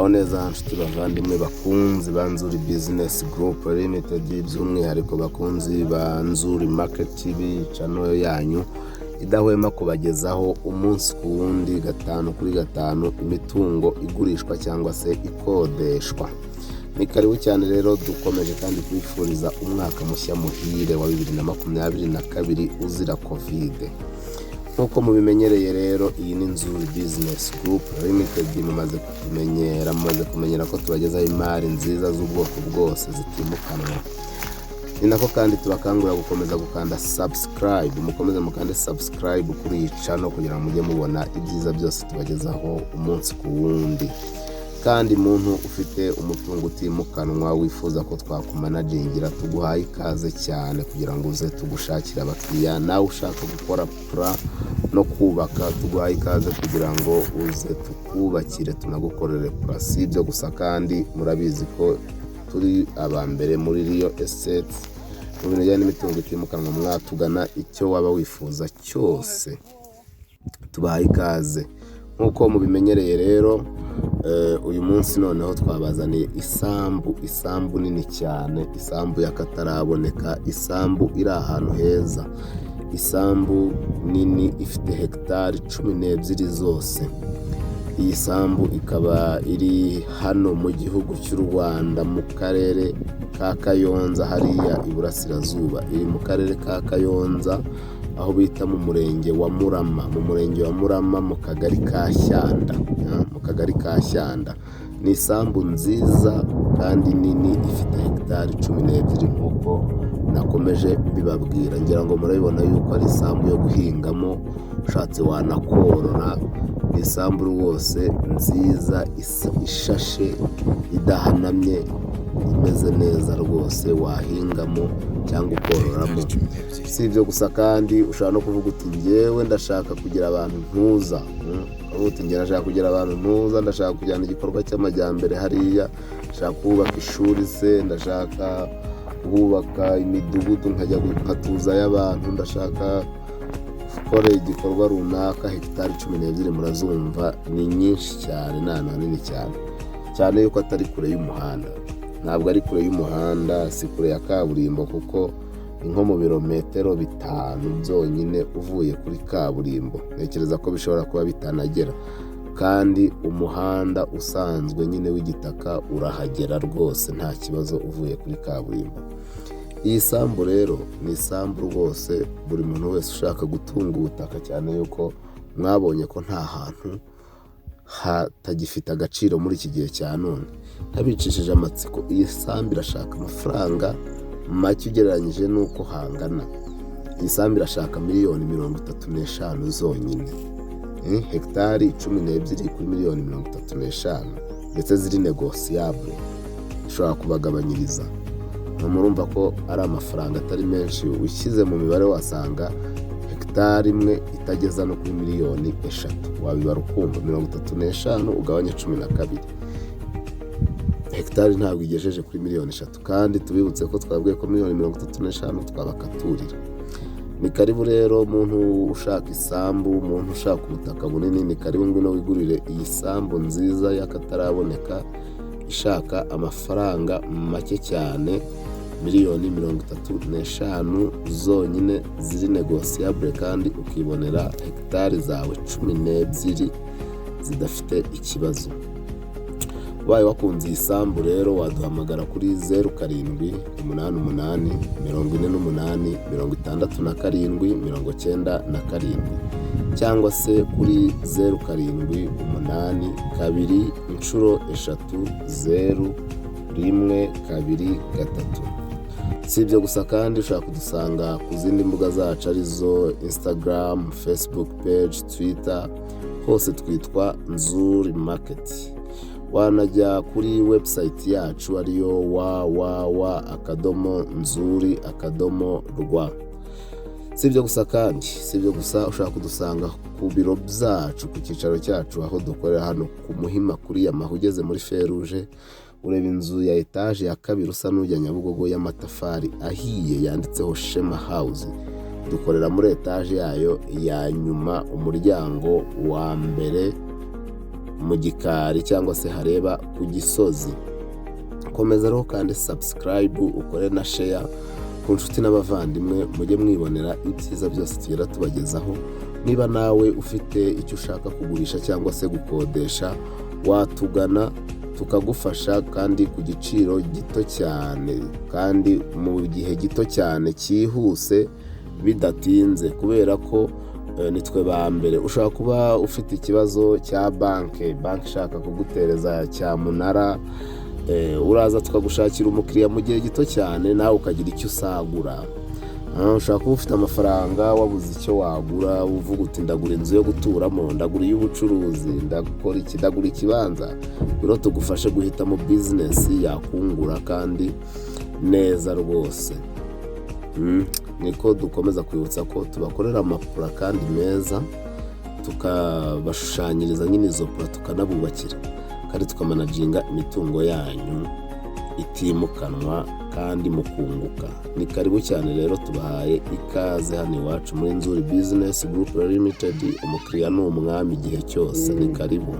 Muraho neza nshuti bavandimwe bakunzi ba Nzuri Business Group Limited, by'umwihariko bakunzi ba Nzuri Market TV, channel yanyu idahwema kubagezaho umunsi ku wundi, gatanu kuri gatanu, imitungo igurishwa cyangwa se ikodeshwa. Ni karibu cyane rero. Dukomeje kandi kwifuriza umwaka mushya muhire wa 2022 uzira COVID. Nk'uko mubimenyereye rero, iyi ni Nzuri Business Group Limited. Mumaze kumenyera, mumaze kumenyera ko tubagezaho imari nziza z'ubwoko bwose zitimukanwa. Ni nako kandi tubakangurira gukomeza gukanda subscribe. Mukomeze mukande subscribe kuri iyi channel kugira ngo mujye mubona ibyiza byose tubagezaho umunsi ku wundi. Kandi muntu ufite umutungo utimukanwa wifuza ko twakumanagingira, tuguhaye ikaze cyane kugira ngo uze tugushakire abakiriya. Nawe ushaka gukora plan no kubaka, tuguhaye ikaze kugira ngo uze tukubakire, tunagukorere plan. Si ibyo gusa kandi, murabizi ko turi aba mbere muri real estate, mu bintu bijyanye n'imitungo itimukanwa. Mwatugana, icyo waba wifuza cyose, tubahaye ikaze. Nk'uko mubimenyereye rero, uyu munsi noneho twabazaniye isambu, isambu nini cyane, isambu y'akataraboneka, isambu iri ahantu heza, isambu nini ifite hegitari 12 zose. Iyi sambu ikaba iri hano mu gihugu cy'u Rwanda, mu karere ka Kayonza, hariya iburasirazuba. Iri mu karere ka Kayonza, aho bita mu murenge wa Murama, mu murenge wa Murama, mu kagari ka Shyanda, mu kagari ka Shyanda. Ni isambu nziza kandi nini, ifite hegitari 12 nk'uko nakomeje mbibabwira. Ngira ngo murabibona yuko ari isambu yo guhingamo, ushatse wanakorora. Ni isambu rwose nziza, ishashe, idahanamye, imeze neza rwose, wahingamo cyangwa ukororamo. Si ibyo gusa kandi, ushobora no kuvuga uti: "Ngewe ndashaka kugira abantu ntuza." Ukavuga uti: "Ngewe ndashaka kugira abantu ntuza, ndashaka kujyana igikorwa cy'amajyambere hariya, ndashaka kubaka ishuri se, ndashaka kubaka imidugudu nkajya nkatuzayo abantu, ndashaka gukora igikorwa runaka." Hegitari 12 murazumva ni nyinshi cyane, ni ahantu hanini cyane, cyane yuko atari kure y'umuhanda. Ntabwo ari kure y'umuhanda, si kure ya kaburimbo, kuko ni nko mu birometero 5 byonyine uvuye kuri kaburimbo. Ntekereza ko bishobora kuba bitanagera, kandi umuhanda usanzwe nyine w'igitaka urahagera rwose nta kibazo uvuye kuri kaburimbo. Iyi sambu rero ni isambu rwose buri muntu wese ushaka gutunga ubutaka, cyane yuko mwabonye ko nta hantu hatagifite agaciro muri iki gihe cya none. Ntabicishije amatsiko, iyi sambu irashaka amafaranga make ugereranyije n'uko hangana. Iyi sambu irashaka miliyoni 35 zonyine. Hegitari 12 kuri miliyoni 35, ndetse ziri négociable, ishobora kubagabanyiriza. Murumva ko ari amafaranga atari menshi. Ushyize mu mibare wasanga hegitari imwe itageza no kuri miliyoni 3. Wabibara ukumva, 35 ugabanya 12, hegitari ntabwo igejeje kuri miliyoni 3. Kandi tubibutse ko twabwiye ko miliyoni 35 twabakaturira. Ni karibu rero, muntu ushaka isambu, umuntu ushaka ubutaka bunini, ni karibu, ngwino wigurire iyi sambu nziza y'akataraboneka ishaka amafaranga make cyane, miliyoni 35 zonyine ziri négociable, kandi ukibonera hegitari zawe 12 zidafite ikibazo. Ubaye wakunze iyi sambu rero, waduhamagara kuri 0788 48 67 97, cyangwa se kuri 0782 000 123. Si ibyo gusa kandi, ushobora kudusanga ku zindi mbuga zacu, arizo Instagram, Facebook page, Twitter, hose twitwa Nzuri Market. Wanajya kuri website yacu, ariyo www.nzuri.rw. Si ibyo gusa kandi, si ibyo gusa, ushobora kudusanga ku biro byacu, ku cyicaro cyacu, aho dukorera hano ku Muhima kuri Yamaha. Ugeze muri feruje, ureba inzu ya etaje ya kabiri usa n'ujya Nyabugogo, y'amatafari ahiye, yanditseho Shema House. Dukorera muri etaje yayo ya nyuma, umuryango wa mbere. Mu gikari cyangwa se hareba ku Gisozi. Komeza rero kandi subscribe, ukore na share ku nshuti n'abavandimwe, mujye mwibonera ibyiza byose tugenda tubagezaho. Niba nawe ufite icyo ushaka kugurisha cyangwa se gukodesha, watugana tukagufasha kandi ku giciro gito cyane, kandi mu gihe gito cyane cyihuse bidatinze, kubera ko nitwe ba mbere. Ushobora kuba ufite ikibazo cya banki, banki ishaka kugutereza cyamunara, uraza tukagushakira umukiriya mu gihe gito cyane, nawe ukagira icyo usagura. Ushobora kuba ufite amafaranga wabuze icyo wagura, uvuga uti: "Ndagura inzu yo guturamo, ndagura iy'ubucuruzi, ndakora iki, ndagura ikibanza." Rero tugufashe guhitamo business yakungura kandi neza rwose. Niko dukomeza kwibutsa ko tubakorera ama plan kandi meza, tukabashushanyiriza nyine izo plan, tukanabubakira kandi tukamanaginga imitungo yanyu itimukanwa kandi mukunguka. Ni karibu cyane rero, tubahaye ikaze hano iwacu muri Nzuri Business Group Limited. Umukiriya ni umwami igihe cyose. Ni karibu.